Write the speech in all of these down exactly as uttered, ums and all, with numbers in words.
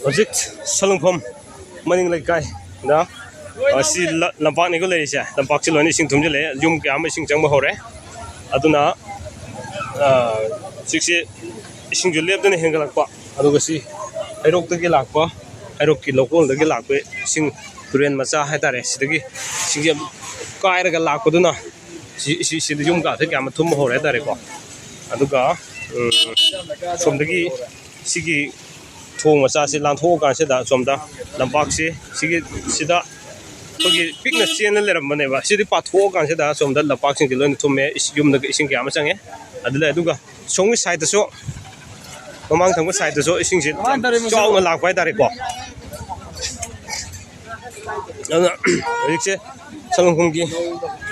ꯍꯧꯖꯤꯛ ꯁꯂꯨꯡꯐꯝ ꯃꯅꯤꯡ ꯂꯩꯀꯥꯏꯗ, ꯑ, ꯁꯤ ꯂ-, ꯂꯝꯄꯥꯛꯅꯤꯀꯣ ꯂꯩꯔꯤꯁꯦ꯫ ꯂꯝꯄꯥꯛꯁꯤ ꯂꯣꯏꯅ ꯏꯁꯤꯡ ꯊꯨꯝꯖꯤꯜꯂꯛꯑꯦ, ꯌꯨꯝ ꯀꯌꯥ ꯑꯃ ꯏꯁꯤꯡ ꯆꯪꯕ ꯍꯧꯔꯦ꯫ ꯑꯗꯨꯅ, ꯑ, ꯍꯧꯖꯤꯛꯁꯤ ꯏꯁꯤꯡꯁꯨ ꯂꯦꯞꯇꯅ ꯍꯦꯟꯒꯠꯂꯛꯄ, ꯑꯗꯨꯒ ꯁꯤ ꯍꯩꯔꯣꯛꯇꯒꯤ ꯂꯥꯛꯄ, ꯍꯩꯔꯣꯛꯀꯤ ꯂꯧꯀꯣꯜꯗꯒꯤ ꯂꯥꯛꯄ ꯏꯁꯤꯡ, ꯇꯨꯔꯦꯟ ꯃꯆꯥ ꯍꯥꯏꯇꯥꯔꯦ, ꯁꯤꯗꯒꯤ ꯏꯁꯤꯡꯁꯦ ꯀꯥꯏꯔꯒ ꯂꯥꯛꯄꯗꯨꯅ ꯁꯤ, ꯁꯤ, ꯁꯤꯗ ꯌꯨꯝ ꯀꯥꯁꯦ ꯀꯌꯥꯝ ꯊꯨꯝꯕ ꯍꯧꯔꯦ ꯍꯥꯏꯇꯥꯔꯦꯀꯣ꯫ ꯑꯗꯨꯒ, ꯎꯝ, ꯁꯣꯝꯗꯒꯤ ꯁꯤꯒꯤ ꯊꯣꯡ ꯃꯆꯥꯁꯤ ꯂꯥꯟꯊꯣꯛꯑꯀꯥꯟꯁꯤꯗ ꯁꯣꯝꯗ ꯂꯝꯄꯥꯛꯁꯤ ꯁꯤꯒꯤ, ꯁꯤꯗ ꯑꯩꯈꯣꯏꯒꯤ ꯄꯤꯛꯅ ꯆꯦꯟꯅ ꯂꯩꯔꯝꯕꯅꯦꯕ꯫ ꯁꯤꯗꯤ ꯄꯥꯊꯣꯛꯑꯀꯥꯟꯁꯤꯗ ꯁꯣꯝꯗ ꯂꯝꯄꯥꯛꯁꯤꯡꯁꯤ ꯂꯣꯏꯅ ꯊꯨꯝꯃꯦ, ꯏꯁ-, ꯌꯨꯝꯗꯒ ꯏꯁꯤꯡ ꯀꯌꯥ ꯑꯃ ꯆꯪꯉꯦ꯫ ꯑꯗꯨ ꯂꯩ꯫ ꯑꯗꯨꯒ ꯁꯣꯝꯒꯤ ꯁꯥꯏꯠꯇꯁꯨ, ꯃꯃꯥꯡ ꯊꯪꯕ ꯁꯥꯏꯠꯇꯁꯨ ꯏꯁꯤꯡꯁꯤ ꯌꯥꯝ ꯆꯥꯎꯅ ꯂꯥꯛꯄ ꯍꯥꯏꯇꯥꯔꯦꯀꯣ꯫ ꯑꯗꯨꯅ ꯍꯧꯖꯤꯛꯁꯦ ꯁꯂꯨꯡꯐꯝꯒꯤ,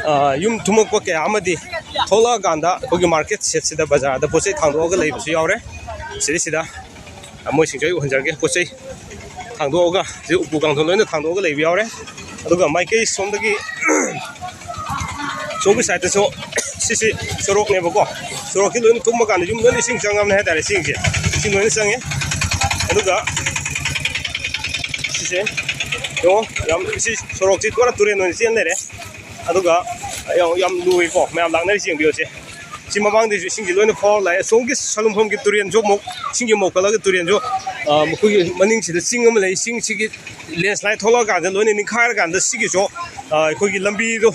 ꯑ, ꯌꯨꯝ ꯊꯨꯝꯃꯛꯄ ꯀꯌꯥ ꯑꯃꯗꯤ ꯊꯣꯛꯂꯛꯑꯀꯥꯟꯗ ꯑꯩꯈꯣꯏꯒꯤ ꯃꯥꯔꯀꯦꯠ ꯁꯦꯠꯁꯤꯗ, ꯕꯖꯥꯔꯗ ꯄꯣꯠ ꯆꯩ ꯊꯥꯡꯗꯣꯛꯑꯒ ꯂꯩꯕꯁꯨ ꯌꯥꯎꯔꯦ꯫ ꯁꯤꯗꯩꯁꯤꯗ ꯃꯣꯏꯁꯤꯡꯁꯨ ꯑꯩ ꯎꯍꯟꯖꯔꯒꯦ꯫ ꯄꯣꯠ ꯆꯩ ꯊꯥꯡꯗꯣꯛꯑꯒ, ꯁꯤ ꯎꯄꯨ ꯀꯥꯡꯊꯣꯟ ꯂꯣꯏꯅ ꯊꯥꯡꯗꯣꯛꯑꯒ ꯂꯩꯕ ꯌꯥꯎꯔꯦ꯫ ꯑꯗꯨꯒ ꯃꯥꯏꯀꯩ ꯁꯣꯝꯗꯒꯤ, ꯁꯣꯝꯒꯤ ꯁꯥꯏꯠꯇꯁꯨ ꯁꯤꯁꯤ ꯁꯣꯔꯣꯛꯅꯦꯕꯀꯣ꯫ ꯁꯣꯔꯣꯛꯁꯤ ꯂꯣꯏꯅ ꯊꯨꯝꯃꯀꯥꯟꯗ ꯌꯨꯝ ꯂꯣꯏꯅ ꯏꯁꯤꯡ ꯆꯪꯉꯕꯅꯦ ꯍꯥꯏꯇꯥꯔꯦ꯫ ꯏꯁꯤꯡꯁꯦ, ꯏꯁꯤꯡ ꯂꯣꯏꯅ ꯆꯪꯉꯦ꯫ ꯑꯗꯨꯒ ꯁꯤꯁꯦ ꯌꯦꯡꯉꯣ, ꯌꯥꯝ, ꯁꯤ ꯁꯣꯔꯣꯛꯁꯤ ꯄꯨꯔꯥ ꯇꯨꯔꯦꯟ ꯑꯣꯏꯅ ꯆꯦꯟ ꯂꯩꯔꯦ꯫ ꯑꯗꯨꯒ ꯌꯥꯝ, ꯌꯥꯝ ꯂꯨꯏꯀꯣ, ꯃꯌꯥꯝ ꯂꯥꯛꯅꯔꯤꯁꯤ ꯌꯦꯡꯕꯤꯌꯨꯁꯦ꯫ ꯁꯤ ꯃꯃꯥꯡꯗꯩꯁꯨ ꯏꯁꯤꯡꯁꯤ ꯂꯣꯏꯅ ꯐꯥꯎꯔ ꯂꯥꯛꯑꯦ꯫ ꯁꯣꯝꯒꯤ ꯁꯂꯨꯡꯐꯝꯒꯤ ꯇꯨꯔꯦꯟꯁꯨ ꯑꯃꯨꯛ ꯏꯁꯤꯡꯁꯤ ꯃꯧꯈꯠꯂꯒ ꯇꯨꯔꯦꯟꯁꯨ, ꯑ, ꯃꯈꯣꯏꯒꯤ ꯃꯅꯤꯡꯁꯤꯗ ꯆꯤꯡ ꯑꯃ ꯂꯩ꯫ ꯆꯤꯡꯁꯤꯒꯤ ꯂꯦꯟꯁ꯭ꯂꯥꯏꯠ ꯊꯣꯛꯂꯛꯑꯀꯥꯟꯗ ꯂꯣꯏꯅ ꯅꯤꯡꯈꯥꯏꯔꯀꯥꯟꯗ ꯁꯤꯒꯤꯁꯨ, ꯑ, ꯑꯩꯈꯣꯏꯒꯤ ꯂꯝꯕꯤꯗꯣ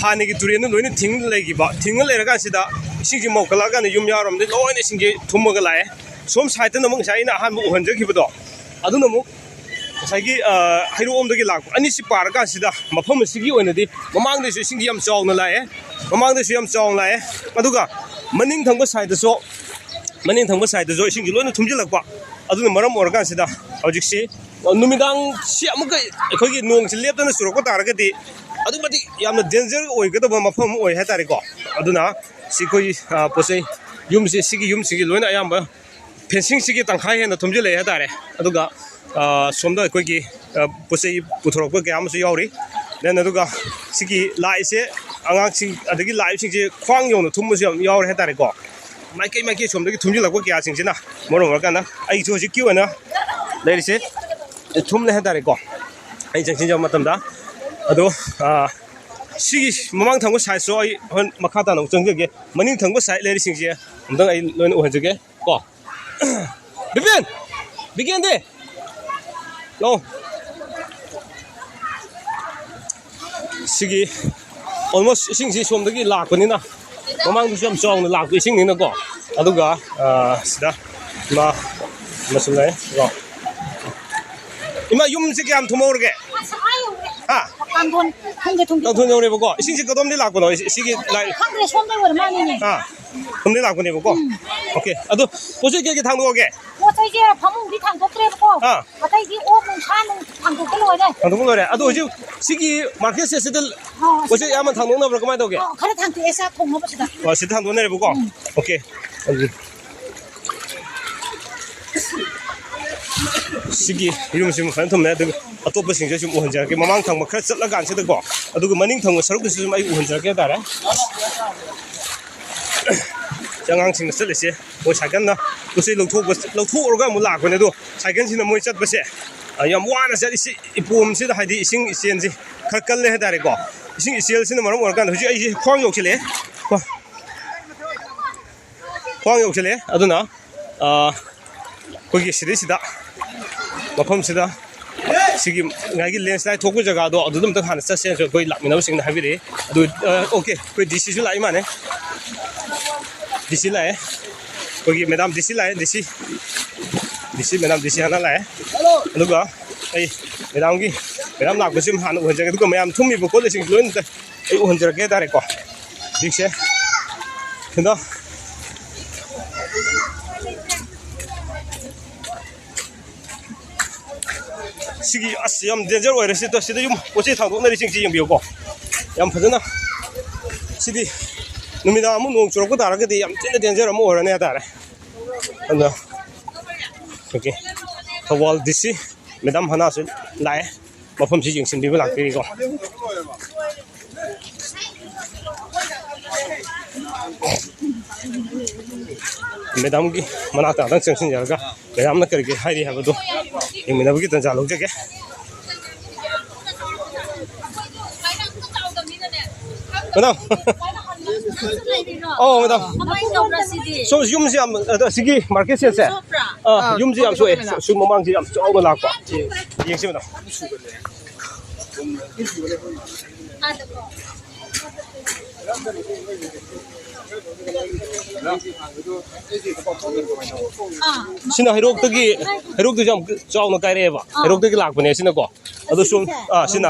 ꯍꯥꯟꯅꯒꯤ ꯇꯨꯔꯦꯟꯗꯨ ꯂꯣꯏꯅ ꯊꯤꯡ ꯂꯩꯈꯤꯕ꯫ ꯊꯤꯡꯉ ꯂꯩꯔꯀꯥꯟꯁꯤꯗ ꯏꯁꯤꯡꯁꯤ ꯃꯧꯈꯠꯂꯛꯑꯀꯥꯟꯗ ꯌꯨꯝ ꯌꯥꯎꯔꯝꯗꯤ ꯂꯣꯏꯅ ꯏꯁꯤꯡꯁꯤ ꯊꯨꯝꯃꯒ ꯂꯥꯛꯑꯦ꯫ ꯁꯣꯝ ꯁꯥꯏꯠꯇꯅ ꯑꯃꯨꯛ ꯉꯁꯥꯏ ꯑꯩꯅ ꯑꯍꯥꯟꯕ ꯎꯍꯟꯖꯈꯤꯕꯗꯣ, ꯑꯗꯨꯅ ꯑꯃꯨꯛ ꯉꯁꯥꯏꯒꯤ, ꯑ, ꯍꯩꯔꯣꯛꯂꯣꯝꯗꯒꯤ ꯂꯥꯛꯄ ꯑꯅꯤꯁꯤ ꯄꯥꯔꯀꯥꯟꯁꯤꯗ ꯃꯐꯝ ꯑꯁꯤꯒꯤ ꯑꯣꯏꯅꯗꯤ ꯃꯃꯥꯡꯗꯩꯁꯨ ꯏꯁꯤꯡꯁꯤ ꯌꯥꯝ ꯆꯥꯎꯅ ꯂꯥꯛꯑꯦ, ꯃꯃꯥꯡꯗꯩꯁꯨ ꯌꯥꯝ ꯆꯥꯎꯅ ꯂꯥꯛꯑꯦ꯫ ꯑꯗꯨꯒ ꯃꯅꯤꯡ ꯊꯪꯕ ꯁꯥꯏꯠꯇꯁꯨ, ꯃꯅꯤꯡ ꯊꯪꯕ ꯁꯥꯏꯠꯇꯁꯨ ꯏꯁꯤꯡꯁꯤ ꯂꯣꯏꯅ ꯊꯨꯝꯖꯤꯜꯂꯛꯄ꯫ ꯑꯗꯨꯅ ꯃꯔꯝ ꯑꯣꯏꯔꯀꯥꯟꯁꯤꯗ ꯍꯧꯖꯤꯛꯁꯤ, ꯑ, ꯅꯨꯃꯤꯗꯥꯡꯁꯤ ꯑꯃꯨꯛꯀ ꯑꯩꯈꯣꯏꯒꯤ ꯅꯣꯡꯁꯤ ꯂꯦꯞꯇꯅ ꯆꯨꯔꯛꯄ ꯇꯥꯔꯒꯗꯤ ꯑꯗꯨꯛ ꯃꯇꯤꯛ ꯌꯥꯝꯅ ꯗꯦꯟꯖꯔ ꯑꯣꯏꯒꯗꯕ ꯃꯐꯝ ꯑꯃ ꯑꯣꯏ ꯍꯥꯏꯇꯥꯔꯦꯀꯣ꯫ ꯑꯗꯨꯅ ꯁꯤ ꯑꯩꯈꯣꯏ, ꯑ, ꯄꯣꯠ ꯆꯩ, ꯌꯨꯝꯁꯤ, ꯁꯤꯒꯤ ꯌꯨꯝꯁꯤꯒꯤ ꯂꯣꯏꯅ ꯑꯌꯥꯝꯕ ꯐꯦꯟꯁꯤꯡꯁꯤꯒꯤ ꯇꯪꯈꯥꯏ ꯍꯦꯟꯅ ꯊꯨꯝꯖꯤꯜꯂꯛꯑꯦ ꯍꯥꯏꯇꯥꯔꯦ꯫ ꯑꯗꯨꯒ, ꯑ, ꯁꯣꯝꯗ ꯑꯩꯈꯣꯏꯒꯤ, ꯑ, ꯄꯣꯠ ꯆꯩ ꯄꯨꯊꯣꯔꯛꯄ ꯀꯌꯥ ꯑꯃꯁꯨ ꯌꯥꯎꯔꯤ꯫ Then ꯑꯗꯨꯒ ꯁꯤꯒꯤ ꯂꯥꯛꯏꯁꯦ ꯑꯉꯥꯡꯁꯤꯡ ꯑꯗꯒꯤ ꯂꯥꯛꯏꯕꯁꯤꯡꯁꯦ ꯈ꯭ꯋꯥꯡ ꯌꯧꯅ ꯊꯨꯝꯕꯁꯨ ꯌꯥꯝ ꯌꯥꯎꯔꯦ ꯍꯥꯏꯇꯥꯔꯦꯀꯣ꯫ ꯃꯥꯏꯀꯩ ꯃꯥꯏꯀꯩ ꯁꯣꯝꯗꯒꯤ ꯊꯨꯝꯖꯤꯜꯂꯛꯄ ꯀꯌꯥꯁꯤꯡꯁꯤꯅ ꯃꯔꯝ ꯑꯣꯏꯔꯀꯥꯟꯗ ꯑꯩꯁꯨ ꯍꯧꯖꯤꯛꯀꯤ ꯑꯣꯏꯅ ꯂꯩꯔꯤꯁꯦ ꯊꯨꯝꯂꯦ ꯍꯥꯏꯇꯥꯔꯦꯀꯣ, ꯑꯩ ꯆꯪꯁꯤꯟꯖꯕ ꯃꯇꯝꯗ꯫ ꯑꯗꯣ, ꯑ, ꯁꯤꯒꯤ ꯃꯃꯥꯡ ꯊꯪꯕ ꯁꯥꯏꯠꯁꯨ ꯑꯩ ꯍꯣꯔꯦꯟ ꯃꯈꯥ ꯇꯥꯅ ꯑꯃꯨꯛ ꯆꯪꯖꯒꯦ꯫ ꯃꯅꯤꯡ ꯊꯪꯕ ꯁꯥꯏꯠ ꯂꯩꯔꯤꯁꯤꯡꯁꯦ ꯑꯝꯇꯪ ꯑꯩ ꯂꯣꯏꯅ ꯎꯍꯟꯖꯒꯦ ꯀꯣ꯫ ꯕꯤꯄꯤꯟ! ꯕꯤꯀꯦꯟꯗꯤ! ꯂꯥꯛꯑꯣ꯫ ꯁꯤꯒꯤ almost ꯏꯁꯤꯡꯁꯤ ꯁꯣꯝꯗꯒꯤ ꯂꯥꯛꯄꯅꯤꯅ, ꯃꯃꯥꯡꯗꯁꯨ ꯌꯥꯝ ꯆꯥꯎꯅ ꯂꯥꯛꯄ ꯏꯁꯤꯡꯅꯤꯅꯀꯣ꯫ ꯑꯗꯨꯒ, ꯑ, ꯁꯤꯗ ꯏꯃꯥ ꯑꯃꯁꯨ ꯂꯩ ꯀꯣ꯫ ꯏꯃꯥ, ꯌꯨꯝꯁꯤ ꯀꯌꯥꯝ ꯊꯨꯝꯍꯧꯔꯒꯦ? ꯑꯁ, ꯑꯥ ꯌꯧꯔꯦ꯫ ꯍꯥ? ꯀꯥꯡꯊꯣꯟ ꯊꯨꯝꯒꯦ, ꯊꯨꯝꯒꯦ꯫ ꯀꯥꯡꯊꯣꯟ ꯌꯧꯔꯦꯕꯀꯣ? ꯏꯁꯤꯡꯁꯤ ꯀꯗꯣꯝꯗꯒꯤ ꯂꯥꯛꯄꯅꯣ? ꯁꯤ-, ꯁꯤꯒꯤ ꯂꯥꯏ-, ꯈꯪꯗ꯭ꯔꯦ, ꯁꯣꯝꯗꯩ ꯑꯣꯏꯔ ꯃꯥꯜꯂꯦꯅꯦ꯫ ꯑꯥ, ꯁꯣꯝꯗꯒꯤ ꯂꯥꯛꯄꯅꯦꯕꯀꯣ꯫ ꯎꯝ꯫ Okay, ꯑꯗꯣ ꯄꯣꯠ ꯆꯩ ꯀꯩ ꯀꯩ ꯊꯥꯡꯗꯣꯛꯑꯒꯦ? ꯄꯣꯠ ꯆꯩꯁꯦ ꯐꯃꯨꯡꯗꯤ ꯊꯥꯡꯗꯣꯛꯇ꯭ꯔꯦꯕꯀꯣ꯫ ꯑꯥ꯫ ꯑꯇꯩꯗꯤ ꯑꯣꯛ ꯅꯨꯡ ꯁꯥ ꯅꯨꯡ ꯊꯥꯡꯗꯣꯛꯄ ꯂꯣꯏꯔꯦ꯫ ꯊꯥꯡꯗꯣꯛꯄ ꯂꯣꯏꯔꯦ꯫ ꯑꯗꯣ ꯍꯧꯖꯤꯛ ꯁꯤꯒꯤ market ꯁꯦ ꯁꯤꯗ ꯑꯥ, ꯄꯣꯠ ꯆꯩ ꯑꯌꯥꯝꯕ ꯊꯥꯡꯗꯣꯛꯅꯕ꯭ꯔꯥ, ꯀꯃꯥꯏꯅ ꯇꯧꯒꯦ? ꯑꯥ, ꯈꯔ ꯊꯥꯡꯇꯣꯛꯑꯦ, ꯆꯥꯛ ꯊꯣꯡꯅꯕ ꯁꯤꯗ꯫ ꯑꯣ, ꯁꯤꯗ ꯊꯥꯡꯗꯣꯛꯅꯔꯦꯕꯀꯣ? ꯎꯝ꯫ Okay꯫ ꯑꯗꯨ ꯁꯤꯒꯤ ꯌꯨꯝꯁꯤꯃ ꯐꯖꯅ ꯊꯝꯃꯦ, ꯑꯗꯨꯒ ꯑꯇꯣꯞꯄꯁꯤꯡꯁꯨ ꯁꯨꯝ ꯎꯍꯟꯖꯔꯛꯀꯦ꯫ ꯃꯃꯥꯡ ꯊꯪꯕ ꯈꯔ ꯆꯠꯂꯀꯥꯟꯁꯤꯗꯀꯣ, ꯑꯗꯨꯒ ꯃꯅꯤꯡ ꯊꯪꯕ ꯁꯔꯨꯛꯇꯨꯁꯨ ꯁꯨꯝ ꯑꯩ ꯎꯍꯟꯖꯔꯛꯀꯦ ꯍꯥꯏꯇꯥꯔꯦ꯫ ꯁꯤ ꯑꯉꯥꯡꯁꯤꯡꯅ ꯆꯠꯂꯤꯁꯦ, ꯃꯣꯏ ꯁꯥꯏꯀꯜꯅ ꯄꯣꯠ ꯆꯩ ꯂꯧꯊꯣꯛꯄ, ꯂꯧꯊꯣꯛꯎꯔꯒ ꯑꯃꯨꯛ ꯂꯥꯛꯄꯅꯦ꯫ ꯑꯗꯣ ꯁꯥꯏꯀꯜꯁꯤꯅ ꯃꯣꯏ ꯆꯠꯄꯁꯦ, ꯑ, ꯌꯥꯝ ꯋꯥꯅ ꯆꯠꯂꯤ꯫ ꯁꯤ ꯏꯄꯣꯝꯁꯤꯗ, ꯍꯥꯏꯗꯤ ꯏꯁꯤꯡ ꯏꯆꯦꯟꯁꯤ ꯈꯔ ꯀꯜꯂꯦ ꯍꯥꯏꯇꯥꯔꯦꯀꯣ꯫ ꯏꯁꯤꯡ ꯏꯆꯦꯜꯁꯤꯅ ꯃꯔꯝ ꯑꯣꯏꯔꯀꯥꯟꯗ ꯍꯧꯖꯤꯛ ꯑꯩꯁꯦ ꯈ꯭ꯋꯥꯡ ꯌꯧꯁꯤꯜꯂꯛꯑꯦ꯫ ꯈ꯭ꯋꯥꯡ ꯌꯧꯁꯤꯜꯂꯛꯑꯦ꯫ ꯑꯗꯨꯅ, ꯑ, ꯑꯩꯈꯣꯏꯒꯤ ꯁꯤꯗꯩꯁꯤꯗ ꯃꯐꯝꯁꯤꯗ ꯁꯤꯒꯤ ꯉꯥꯏꯒꯤ landslide ꯊꯣꯛꯄ ꯖꯒꯥꯗꯣ ꯑꯗꯨꯗ ꯑꯝꯇꯪ ꯍꯥꯟꯅ ꯆꯠꯁꯦꯅꯁꯨ ꯑꯩꯈꯣꯏ ꯂꯥꯛꯃꯤꯟꯅꯕꯁꯤꯡꯅ ꯍꯥꯏꯕꯤꯔꯛꯑꯦ꯫ ꯑꯗꯨ, ꯑ, okay, ꯑꯩꯈꯣꯏ DC ꯁꯨ ꯂꯥꯛꯏ ꯃꯥꯅꯦ꯫ DC ꯂꯥꯛꯑꯦ꯫ ꯑꯩꯈꯣꯏꯒꯤ madam DC ꯂꯥꯛꯑꯦ, DC꯫ DC, madam DC ꯍꯥꯟꯅ ꯂꯥꯛꯑꯦ꯫ ꯑꯗꯨꯒ ꯑꯩ madam ꯒꯤ, madam ꯂꯥꯛꯄꯁꯤ ꯍꯥꯟꯅ ꯎꯍꯟꯖꯒꯦ꯫ ꯑꯗꯨꯒ ꯃꯌꯥꯝ ꯊꯨꯝꯃꯤꯕ ꯈꯣꯠꯂꯤꯁꯤꯡꯁꯤ ꯂꯣꯏꯅ ꯑꯩ ꯎꯍꯟꯖꯔꯛꯀꯦ ꯍꯥꯏꯇꯥꯔꯦꯀꯣ꯫ ꯍꯧꯖꯤꯛꯁꯦ ꯀꯩꯅꯣ, ꯁꯤꯒꯤ, ꯑꯁ, ꯌꯥꯝ danger ꯑꯣꯏꯔꯦ꯫ ꯁꯤꯗ, ꯁꯤꯗ ꯌꯨꯝ ꯄꯣꯠ ꯆꯩ ꯊꯥꯡꯗꯣꯛꯅꯔꯤꯁꯤꯡꯁꯤ ꯌꯦꯡꯕꯤꯌꯨꯀꯣ꯫ ꯌꯥꯝ ꯐꯖꯅ, ꯁꯤꯗꯤ ꯅꯨꯃꯤꯗꯥꯡ ꯑꯃꯨꯛ ꯅꯣꯡ ꯆꯨꯔꯛꯄ ꯇꯥꯔꯒꯗꯤ ꯌꯥꯝ ꯊꯤꯅ danger ꯑꯃ ꯑꯣꯏꯔꯅꯤ ꯍꯥꯏꯇꯥꯔꯦ꯫ ꯑꯗꯨꯅ, okay, ꯊꯧꯕꯥꯜ DC madam ꯍꯅꯥꯁꯨ ꯂꯥꯛꯑꯦ꯫ ꯃꯐꯝꯁꯤ ꯌꯦꯡꯁꯤꯟꯕꯤꯕ ꯂꯥꯛꯄꯤꯔꯤꯀꯣ꯫ Madam ꯒꯤ ꯃꯅꯥꯛꯇ ꯉꯥꯛꯇꯪ ꯆꯪꯁꯤꯟꯖꯔꯒ ꯃꯌꯥꯝꯅ ꯀꯔꯤ ꯀꯔꯤ ꯍꯥꯏꯔꯤ ꯍꯥꯏꯕꯗꯣ ꯌꯦꯡꯃꯤꯟꯅꯕꯒꯤ ꯇꯥꯟꯖꯥ ꯂꯧꯖꯒꯦ꯫ ꯃꯦꯗꯥꯝ꯫ ꯑꯧ, ꯃꯦꯗꯥꯝ꯫ ꯀꯃꯥꯏꯅ ꯇꯧꯕ꯭ꯔꯥ ꯁꯤꯗꯤ? ꯁꯣꯝ ꯌꯨꯝꯁꯤ ꯌꯥꯝ, ꯑꯗ, ꯁꯤꯒꯤ ꯃꯥꯔꯀꯦꯠ ꯁꯦꯠꯁꯦ, ꯁꯣꯛꯄ꯭ꯔꯥ? ꯑꯥ, ꯑꯥ, ꯌꯨꯝꯁꯤ ꯌꯥꯝ ꯁꯣꯛꯑꯦ꯫ ꯁꯣꯛꯄꯅꯦ꯫ ꯁꯨꯝ ꯃꯃꯥꯡꯁꯤ ꯌꯥꯝ ꯆꯥꯎꯅ ꯂꯥꯛꯄ꯫ ꯌꯦꯡꯁꯤ, ꯃꯦꯗꯥꯝ꯫ ꯑꯥ꯫ ꯁꯤꯅ ꯍꯩꯔꯣꯛꯇꯒꯤ, ꯍꯩꯔꯣꯛꯇꯁꯨ ꯌꯥꯝ ꯆꯥꯎꯅ ꯀꯥꯏꯔꯛꯑꯦꯕ꯫ ꯑꯥ꯫ ꯍꯩꯔꯣꯛꯇꯒꯤ ꯂꯥꯛꯄꯅꯦ ꯁꯤꯅꯀꯣ꯫ ꯑꯗꯣ ꯁꯣꯝ, ꯑꯁꯤꯁꯦ? ꯑꯥ, ꯁꯤꯅ꯫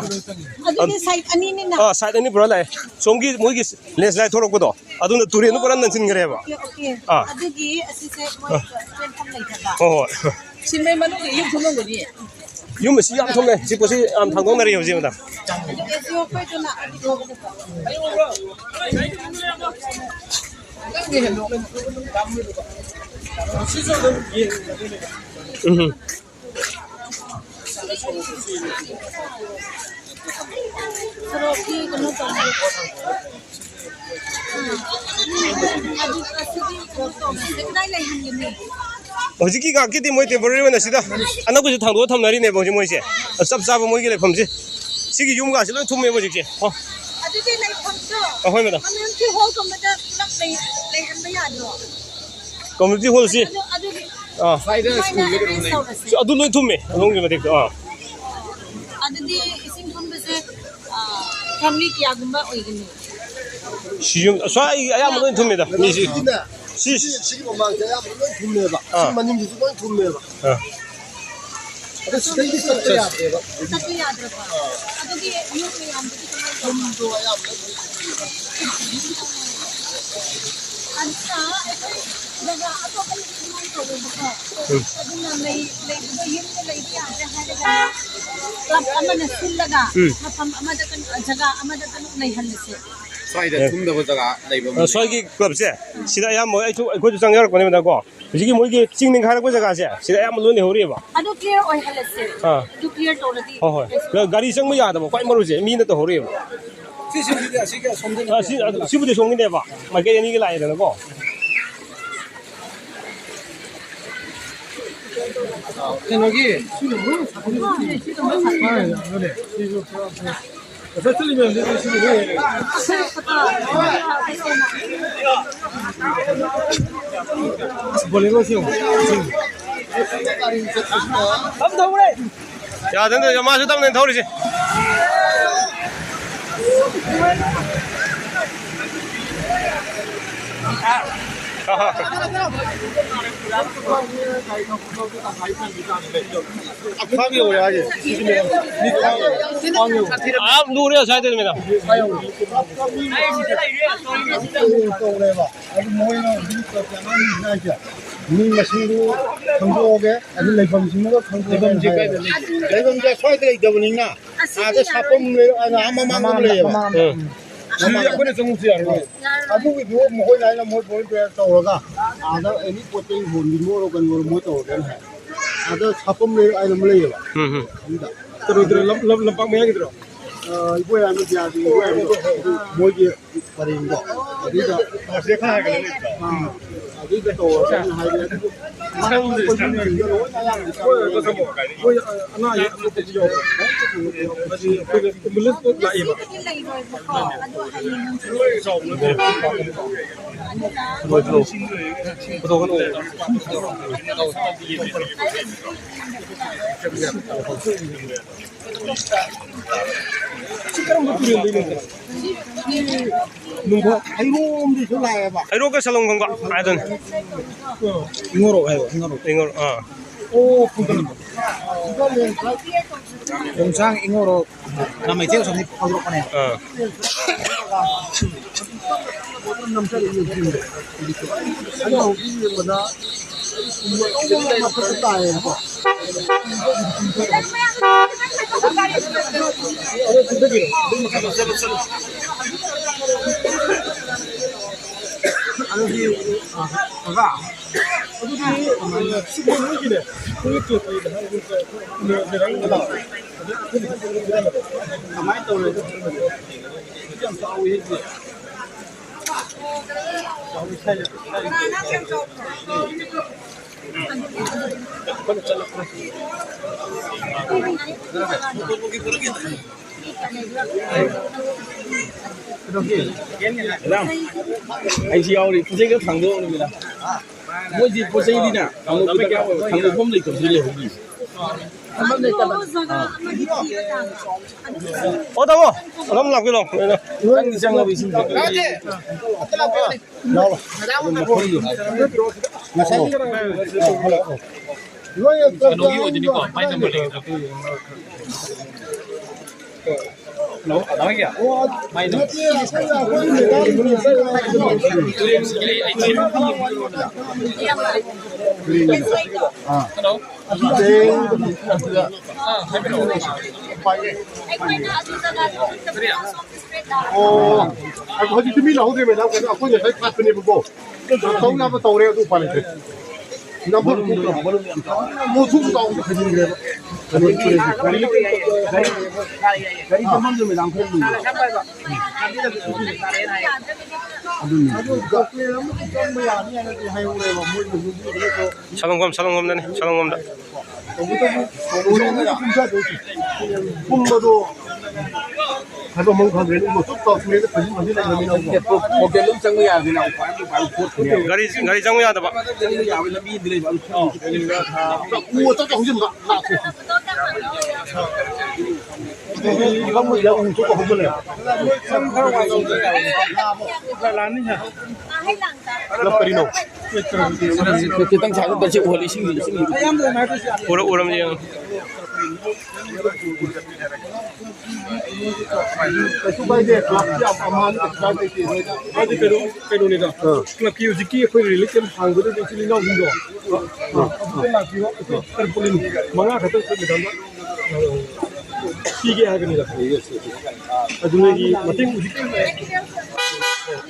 ꯑꯗꯨꯗꯤ side ꯑꯅꯤꯅꯤꯅ? ꯑꯥ, side ꯑꯅꯤ ꯄꯨꯔꯥ ꯂꯥꯛꯑꯦ꯫ ꯁꯣꯝꯒꯤ ꯃꯣꯏꯒꯤ landslide ꯊꯣꯔꯛꯄꯗꯣ, ꯑꯗꯨꯅ ꯇꯨꯔꯦꯟꯗꯣ ꯄꯨꯔꯥ ꯅꯟꯁꯤꯟꯈ꯭ꯔꯦꯕ꯫ Okay, okay. ꯑꯥ꯫ ꯑꯗꯨꯒꯤ ꯑꯁꯤꯁꯦ ꯃꯣꯏ ꯑꯥ꯫ ꯆꯦꯟꯐꯝ ꯂꯩꯇꯕ꯫ ꯍꯣꯏ, ꯍꯣꯏ꯫ ꯁꯤꯟꯕꯩ ꯃꯅꯨꯡꯗ ꯌꯨꯝ ꯊꯨꯝꯂꯝꯒꯅꯤ꯫ ꯌꯨꯝ ꯑꯁꯤ ꯌꯥꯝ ꯊꯨꯝꯃꯦ꯫ ꯁꯤ ꯄꯣꯠꯁꯤ ꯌꯥꯝ ꯊꯥꯡꯗꯣꯛꯅꯔꯤ ꯍꯧꯖꯤꯛ, ꯃꯦꯗꯥꯝ꯫ ꯑꯗꯨ ꯑꯦꯁ ꯗꯤ ꯑꯣ ꯑꯩꯈꯣꯏꯗꯨꯅ ꯑꯗꯨ ꯂꯧꯒꯗꯕ꯫ ꯎꯝ꯫ ꯁꯣꯔꯣꯛꯀꯤ ꯀꯩꯅꯣ ꯇꯧꯕ꯫ ꯑꯗꯨ ꯑꯁꯤꯗꯤ ꯀꯩꯅꯣ ꯇꯧꯕꯁꯦ ꯀꯗꯥꯏ ꯂꯩꯍꯟꯒꯅꯤ? ꯍꯧꯖꯤꯛꯀꯤ ꯉꯥꯏꯍꯥꯛꯀꯤꯗꯤ ꯃꯣꯏ temporary ꯑꯣꯏꯅ ꯁꯤꯗ ꯑꯅꯛꯄꯁꯤ ꯊꯥꯡꯗꯣꯛꯑ ꯊꯝꯅꯔꯤꯅꯦꯕ ꯍꯧꯖꯤꯛ ꯃꯣꯏꯁꯦ꯫ ꯆꯞ ꯆꯥꯕ ꯃꯣꯏꯒꯤ ꯂꯩꯐꯝꯁꯦ ꯁꯤꯒꯤ ꯌꯨꯝꯒꯥꯁꯦ ꯂꯣꯏ ꯊꯨꯝꯃꯦꯕ ꯍꯧꯖꯤꯛꯁꯦ꯫ ꯑꯣ꯫ ꯑꯗꯨꯗꯤ ꯂꯩꯐꯝꯗꯣ ꯑ, ꯍꯣꯏ, ꯃꯦꯗꯥꯝ꯫ Community hall ꯒꯨꯝꯕꯗ ꯄꯨꯂꯞ ꯂꯩ-, ꯂꯩꯍꯟꯕ ꯌꯥꯗ꯭ꯔꯣ? Community hall ꯁꯤ? ꯑꯗꯨ, ꯑꯗꯨꯗꯤ ꯑꯥ꯫ ꯁ꯭ꯋꯥꯏꯗ ꯑꯗꯨꯃꯥꯏꯅ school ꯗ ꯑꯗꯨꯝ arrange ꯂꯩ꯫ ꯇꯧꯔꯁꯦ꯫ ꯁꯤ ꯑꯗꯨ ꯂꯣꯏ ꯊꯨꯝꯃꯦ, ꯑꯗꯣꯝꯒꯤ ꯃꯇꯦꯛꯇꯣ꯫ ꯑꯥ꯫ ꯑꯗꯨꯗꯤ ꯏꯁꯤꯡ ꯊꯨꯝꯕꯁꯦ, ꯑꯥ, family ꯀꯌꯥꯒꯨꯝꯕ ꯑꯣꯏꯒꯅꯤ? ꯁꯤ ꯌꯨꯝ, ꯁ꯭ꯋꯥꯏ ꯑꯌꯥꯝꯕ ꯂꯣꯏ ꯊꯨꯝꯃꯦꯗ, ꯃꯤꯁꯤ꯫ ꯁꯤꯅ, ꯁꯤ ꯁꯤ, ꯁꯤꯒꯤ ꯃꯃꯥꯡꯁꯦ ꯑꯌꯥꯝꯕ ꯂꯣꯏ ꯊꯨꯝꯃꯦꯕ꯫ ꯁꯤ ꯑꯥ꯫ ꯃꯅꯤꯡꯒꯤꯁꯨ ꯂꯣꯏ ꯊꯨꯝꯃꯦꯕ꯫ ꯑꯥ꯫ ꯑꯗꯣ ꯁꯤꯗꯩꯗꯤ ꯆꯠꯄ ꯌꯥꯗ꯭ꯔꯦꯕ꯫ ꯆꯠꯄ ꯌꯥꯗ꯭ꯔꯕ? ꯑꯥ꯫ ꯑꯗꯨꯗꯤ ꯌꯨꯝ ꯃꯌꯥꯝꯗꯨꯗꯤ ꯀꯃꯥꯏꯅ ꯇꯧꯕ? ꯌꯨꯝꯗꯣ ꯑꯌꯥꯝꯕ ꯂꯣꯏ ꯊꯨꯝꯃꯦ꯫ ꯑꯗꯨꯅ ꯑꯩꯈꯣꯏ ꯖꯒꯥ ꯑꯇꯣꯞꯄꯗꯗꯤ ꯑꯗꯨꯃꯥꯏꯅ ꯇꯧꯋꯦꯕꯀꯣ꯫ ꯎꯝ꯫ ꯑꯗꯨꯅ ꯂꯩ-, ꯂꯩꯕꯗꯣ ꯌꯨꯝꯗ ꯂꯩꯕ ꯌꯥꯗ꯭ꯔꯦ ꯍꯥꯏꯔꯒꯅ club ꯑꯃꯅ ꯁꯤꯜꯂꯒ ꯎꯝ꯫ ꯃꯐꯝ ꯑꯃꯗ ꯀꯩꯅꯣ, ꯖꯒꯥ ꯑꯃꯗ ꯀꯩꯅꯣ ꯂꯩꯍꯜꯂꯁꯦ꯫ ꯁ꯭ꯋꯥꯏꯗ ꯑꯦ꯫ ꯊꯨꯝꯗꯕ ꯖꯒꯥ ꯂꯩꯕ ꯑ, ꯑꯃ ꯁ꯭ꯋꯥꯏꯒꯤ club ꯁꯦ ꯁꯤꯗ ꯑꯌꯥꯝꯕ ꯑꯩꯁꯨ, ꯑꯩꯈꯣꯏꯁꯨ ꯆꯪꯖꯔꯛꯄꯅꯦꯕꯀꯣ꯫ ꯍꯧꯖꯤꯛꯀꯤ ꯃꯣꯏꯒꯤ ꯆꯤꯡ ꯅꯤꯡꯈꯥꯏꯔꯛꯄ ꯖꯒꯥꯁꯦ ꯁꯤꯗ ꯑꯌꯥꯝꯕ ꯂꯣꯏ ꯂꯩꯍꯧꯔꯤꯑꯕ꯫ ꯑꯗꯨ clear ꯑꯣꯏꯍꯜꯂꯁꯦ꯫ ꯑꯥ꯫ ꯑꯗꯨ clear ꯇꯧꯔꯗꯤ ꯍꯣꯏ, ꯍꯣꯏ꯫ ꯒꯥꯔꯤ ꯆꯪꯕ ꯌꯥꯗꯕ ꯈ꯭ꯋꯥꯏ ꯃꯔꯨꯁꯦ ꯃꯤꯅ ꯇꯧꯍꯧꯔꯤꯑꯕ꯫ ꯁꯤꯁꯤꯡꯁꯤꯗꯤ ꯑꯁꯤꯒꯤ ꯑꯁꯣꯝꯗꯅꯤ꯫ ꯑꯥ, ꯁꯤ, ꯑꯗꯨ, ꯁꯤꯕꯨꯗꯤ ꯁꯣꯝꯒꯤꯅꯦꯕ꯫ ꯃꯥꯏꯀꯩ ꯑꯅꯤꯒꯤ ꯂꯥꯛꯑꯦꯗꯅꯀꯣ꯫ ꯀꯩꯅꯣꯒꯤ ꯁꯤꯅ ꯃꯔꯨ ꯁꯥꯕꯅꯤ꯫ ꯍꯣꯏ, ꯑꯗꯨꯅꯦ꯫ ꯁꯤꯁꯨ ꯈꯔ ꯐꯩ꯫ ꯉꯁꯥꯏ ꯆꯠꯂꯤ ꯃꯌꯥꯝꯗꯨꯗꯤ ꯁꯤꯅ ꯂꯣꯏ ꯍꯦꯜꯂꯦ꯫ ꯑꯁ, ꯕꯣꯂꯦꯔꯣꯁꯤ ꯌꯦꯡꯉꯨ꯫ ꯌꯥꯗꯅ ꯃꯥꯁꯨ ꯇꯞꯅ ꯊꯧꯔꯤꯁꯦ꯫ ꯈ꯭ꯋꯥꯡ ꯌꯧꯔꯦ ꯍꯥꯏꯁꯦ꯫ ꯃꯤ ꯈ꯭ꯋꯥꯡ ꯌꯧꯔꯦ꯫ ꯈ꯭ꯋꯥꯡ ꯌꯧꯔꯦ꯫ ꯑꯥ, ꯂꯨꯔꯦ ꯉꯁꯥꯏꯗꯩ ꯃꯦꯗꯥꯝ꯫ ꯇꯧꯔꯦꯕ꯫ ꯑꯗꯨ ꯃꯣꯏꯅ ꯍꯧꯖꯤꯛ ꯑꯉꯥꯡꯁꯤꯡꯁꯤꯅ ꯍꯥꯏꯁꯦ, ꯃꯤ ꯃꯁꯤꯡꯗꯨ ꯈꯪꯗꯣꯛꯑꯒꯦ, ꯑꯗꯨ ꯂꯩꯐꯝꯁꯤꯡꯗꯨꯒ ꯈꯪꯗꯣꯛꯑꯒꯦ ꯍꯥꯏꯌꯦꯕ꯫ ꯂꯩꯐꯝꯁꯦ ꯁ꯭ꯋꯥꯏꯗ ꯂꯩꯇꯕꯅꯤꯅ, ꯑꯥꯗ ꯁꯥꯐꯝ ꯂꯩ, ꯑꯥ ꯃꯃꯥꯡꯗ ꯂꯩꯌꯦꯕ꯫ ꯃꯃꯥꯡꯗ꯫ ꯎꯝ꯫ ꯁꯤꯗꯤ ꯑꯩꯈꯣꯏꯅ ꯆꯪꯉꯨꯁꯨ ꯌꯥꯔꯣꯏ꯫ ꯑꯗꯨꯒꯤꯗꯣ ꯃꯈꯣꯏꯅ ꯑꯩꯅ ꯃꯣꯏ ꯚꯣꯂꯨꯟꯇꯤꯌꯔ ꯇꯧꯔꯒ ꯑꯥꯗ ꯑꯦꯅꯤ ꯄꯣꯠ ꯆꯩ ꯍꯣꯟꯕꯤꯕ ꯑꯣꯏꯔꯣ ꯀꯩꯅꯣ ꯑꯣꯏꯔꯣ ꯃꯣꯏ ꯇꯧꯔꯒꯦꯅ ꯍꯥꯏ꯫ ꯑꯥꯗ ꯁꯥꯐꯝ ꯂꯩ ꯍꯥꯏꯅ ꯑꯃ ꯂꯩꯌꯦꯕ꯫ ꯎꯝ, ꯎꯝ꯫ ꯑꯗꯨꯗ꯫ ꯀꯩꯅꯣꯗꯨꯔꯣ, ꯂꯝ-, ꯂꯝ-, ꯂꯝꯄꯥꯛ ꯃꯌꯥꯏꯒꯤꯗꯨꯔꯣ? ꯑ, ꯏꯕꯣꯌꯥꯏꯃ ꯕꯤꯗ꯭ꯌꯥꯒꯤ ꯏꯕꯣꯌꯥꯏꯃꯗꯣ, ꯑꯗꯨ ꯃꯣꯏꯒꯤ ꯄꯔꯦꯡꯗꯣ꯫ ꯑꯗꯨꯗ ꯑꯥ, ꯑꯗꯨꯗ ꯇꯧꯔꯒꯦꯅ ꯍꯥꯏꯔꯦ꯫ ꯑꯗꯨꯕꯨ ꯃꯣꯏ ꯑꯅꯥ ꯑꯌꯦꯛ ꯑꯇꯣꯞꯄꯗꯤ ꯌꯥꯎꯕ꯭ꯔꯥ? ꯍꯥꯏꯗꯤ ꯑꯩꯈꯣꯏꯒꯤ ꯑꯦꯝꯕꯨꯂꯦꯟꯁꯇꯣ ꯂꯥꯛꯑꯦꯕ꯫ ꯁꯤ ꯀꯔꯝꯕ ꯇꯨꯔꯦꯜꯗꯩꯅꯣ? ꯅꯨꯡꯕ ꯍꯩꯔꯣꯝꯗꯩꯁꯨ ꯂꯥꯛꯑꯦꯕ꯫ ꯍꯩꯔꯣꯛꯀ ꯁꯂꯨꯡ ꯈꯣꯡꯕ ꯍꯥꯏꯗꯨꯅꯤ꯫ ꯏꯉꯣꯔꯣꯛ ꯍꯥꯏꯕ, ꯏꯉꯣꯔꯣꯛ꯫ ꯏꯉꯣꯔꯣꯛ, ꯑꯥ꯫ ꯑꯣ, ꯈꯣꯡꯖꯥꯡ ꯏꯉꯣꯔꯣꯛ꯫ ꯂꯥꯃꯩꯊꯦꯜ ꯑꯁꯣꯝꯗꯒꯤ ꯐꯥꯎꯗꯣꯔꯛꯄꯅꯦ꯫ ꯑꯥ꯫ ꯑꯗꯣ ꯍꯧꯖꯤꯛ ꯌꯦꯡꯕꯗ ꯃꯊꯛꯇ ꯇꯥꯏꯌꯦꯕꯀꯣ꯫ ꯑꯗꯨꯗꯤ, ꯑ, ꯀꯀꯥ, ꯑꯗꯨꯗꯤ, ꯑ, ꯁꯤꯒꯤ ꯃꯣꯏꯒꯤꯅꯦ, ꯃꯣꯏꯒꯤ ꯀꯦꯛ ꯂꯩꯗ ꯍꯥꯏꯔꯒ, ꯑ, ꯃꯦꯔꯥꯡꯗ ꯂꯥꯛꯑꯣ꯫ ꯀꯃꯥꯏꯅ ꯇꯧꯔꯦ? ꯌꯥꯝ ꯆꯥꯎꯋꯤ ꯍꯥꯏꯁꯦ꯫ ꯆꯥꯎꯋꯤ ꯁꯥꯏꯖ꯫ ꯃꯦꯗꯥꯝ, ꯑꯩꯁꯨ ꯌꯥꯎꯔꯤ꯫ ꯄꯣꯠ ꯆꯩ ꯈꯔ ꯊꯥꯡꯗꯣꯛꯑꯣꯅꯦ, ꯃꯦꯗꯥꯝ꯫ ꯃꯣꯏꯗꯤ ꯄꯣꯠ ꯆꯩꯅꯤꯅ ꯊꯥꯡꯗꯣꯛꯄꯗ ꯊꯥꯡꯗꯣꯛꯐꯝ ꯂꯩꯇꯕꯁꯨ ꯂꯩꯍꯧꯔꯤ꯫ ꯑꯗꯣ ꯖꯒꯥ ꯑꯃꯗꯤ ꯊꯤꯕ ꯇꯥꯕ꯫ ꯑꯗꯨ ꯑꯣ, ꯇꯥꯃꯣ, ꯑꯗꯨꯝ ꯂꯥꯛꯄꯤꯔꯣ꯫ ꯆꯪꯗꯤ ꯆꯪꯉꯕ ꯏꯁꯤꯡꯗꯣ? ꯂꯥꯛꯑꯣ꯫ ꯃꯈꯣꯏꯗꯣ꯫ ꯉꯁꯥꯏ ꯀꯩꯅꯣꯒꯤ ꯑꯣꯏꯗꯣꯏꯅꯤꯀꯣ, ꯃꯥꯏ ꯅꯝꯕꯔ ꯂꯩꯒꯗ꯭ꯔꯥ? ꯍꯜꯂꯣ, ꯀꯅꯥ ꯑꯣꯏꯒꯦ? ꯃꯥꯏ ꯅꯝꯕꯔ꯫ ꯍꯜꯂꯣ꯫ ꯑꯥ, ꯍꯥꯏꯕꯤꯔꯛꯑꯣ꯫ ꯑꯩꯈꯣꯏꯅ ꯑꯗꯨ ꯖꯒꯥꯗꯣ ꯀꯔꯤ? ꯑꯣ, ꯑꯗꯨ ꯍꯧꯖꯤꯛꯇꯤ ꯃꯤ ꯂꯥꯛꯍꯧꯗ꯭ꯔꯦ, ꯃꯦꯗꯥꯝ, ꯀꯩꯅꯣ, ꯑꯩꯈꯣꯏ ꯉꯁꯥꯏ ꯐꯥꯠꯄꯅꯦꯕꯀꯣ꯫ ꯇꯧ ꯌꯥꯕ ꯇꯧꯔꯦ, ꯑꯗꯨ ꯎꯄꯥꯏ ꯂꯩꯇ꯭ꯔꯦ꯫ ꯅꯝꯐꯨ ꯃꯣꯠꯁꯨ ꯆꯥꯎꯅ ꯈꯥꯏꯖꯤꯟꯈ꯭ꯔꯦꯕ꯫ ꯒꯥꯔꯤ, ꯒꯥꯔꯤ, ꯒꯥꯔꯤ ꯆꯪꯐꯝꯁꯨ ꯃꯦꯗꯥꯝ ꯈꯔ ꯂꯨꯏ꯫ ꯑꯗꯨꯅꯤ꯫ ꯁꯂꯪꯕꯝ, ꯁꯂꯪꯕꯝꯗꯅꯤ, ꯁꯂꯪꯕꯝꯗ꯫ ꯄꯨꯝꯕꯗꯣ ꯍꯥꯏꯕ ꯑꯃ ꯈꯪꯗ꯭ꯔꯦ꯫ ꯎ ꯃꯆꯨꯞ ꯆꯥꯎꯁꯤꯜꯂꯦ, ꯐꯖꯤꯟ ꯐꯖꯤꯟ ꯂꯩꯔꯝꯃꯤꯅ꯫ ꯄꯣꯀꯦꯠ ꯂꯣꯝ ꯆꯪꯕ ꯌꯥꯗꯦꯅ ꯎꯄꯥꯏ ꯑꯃ ꯎꯄꯥꯏ ꯐꯣꯠꯄꯅꯦ꯫ ꯒꯥꯔꯤ, ꯒꯥꯔꯤ ꯆꯪꯕ ꯌꯥꯗꯕ꯫ ꯆꯪꯕ ꯌꯥꯕ ꯂꯝꯕꯤ ꯑꯃꯗꯤ ꯂꯩꯕ꯫ ꯎ ꯑꯆꯧ ꯑꯆꯧ ꯍꯧꯖꯤꯟꯕ꯫ ꯂꯥꯛꯁꯦ꯫ ꯂꯝꯕꯤꯗ ꯎ ꯑꯆꯧ ꯑꯆꯧ ꯍꯧꯖꯤꯜꯂꯦ꯫ ꯂꯝ ꯀꯔꯤꯅꯣ? ꯈꯤꯇꯪ ꯁꯥꯏꯗ ꯇꯧꯁꯤ, ꯎꯍꯜꯂꯤ, ꯏꯁꯤꯡꯁꯤ, ꯏꯁꯤꯡꯁꯤ꯫ ꯎꯔ-, ꯎꯔꯝꯅꯤ, ꯌꯦꯡꯉꯨ꯫ ꯀꯩꯁꯨ ꯀꯥꯏꯗꯦ, ꯀ꯭ꯂꯕꯀꯤ ꯑꯃ-, ꯑꯃ-, ꯀꯩꯁꯨ ꯀꯥꯏꯗꯦ꯫ ꯃꯥꯗꯤ ꯀꯩꯅꯣ, ꯀꯩꯅꯣꯅꯤꯗ, ꯑꯥ꯫ ꯀ꯭ꯂꯕꯀꯤ ꯍꯧꯖꯤꯛꯀꯤ ꯑꯩꯈꯣꯏ ꯔꯤꯂꯤꯐ ꯀꯦꯝꯞ ꯍꯥꯡꯕꯗꯨꯗ ꯏꯆꯤꯜ ꯏꯅꯥꯎꯁꯤꯡꯗꯣ, ꯑꯥ꯫ ꯑꯃꯨꯛꯇ ꯂꯥꯛꯄꯤꯔꯣ, ꯑꯩꯈꯣꯏ ꯇꯔꯄꯨꯂꯤꯟ ꯃꯉꯥ ꯈꯛꯇꯪ ꯑꯩꯈꯣꯏ ꯃꯦꯗꯥꯝꯗ ꯄꯤꯒꯦ ꯍꯥꯏꯕꯅꯤꯗ꯫ ꯑꯗꯨ ꯅꯣꯏꯒꯤ ꯃꯇꯦꯡ ꯍꯧꯖꯤꯛ,